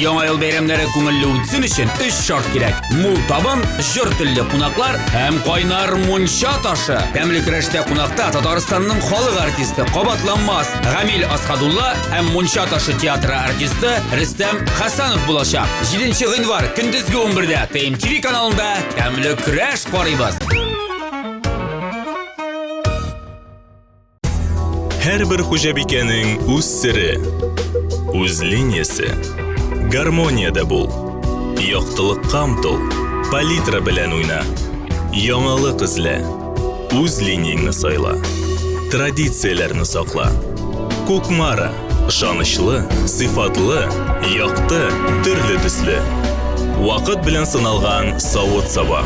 Яңа ел бәйрәмнәре күңелле үтсен өчен өч шарт кирәк. Мул табын, җор телле кунаклар һәм кайнар мунча ташы. Тәмле көрәштә кунакта Татарстанның халык артисты кабатланмас Гамил Асхадулла һәм Мунча ташы театры артисты Рөстәм Хәсәнов булачак. 7 гыйнвар көндезге 11-дә ТМТV каналында Тәмле көрәш карыйбыз. Һәрбер хуҗабикәнең үз сере, үз линиясе. Гармониядә бул. Яктылыкка омтыл. Палитра белән уйна. Яңалык эзлә. Үз линияңне сайла. Традицияләрне сакла. Кукмара. Ышанычлы, сыйфатлы, якты, төрле төсле. Вакыт белән сыналган савыт-саба.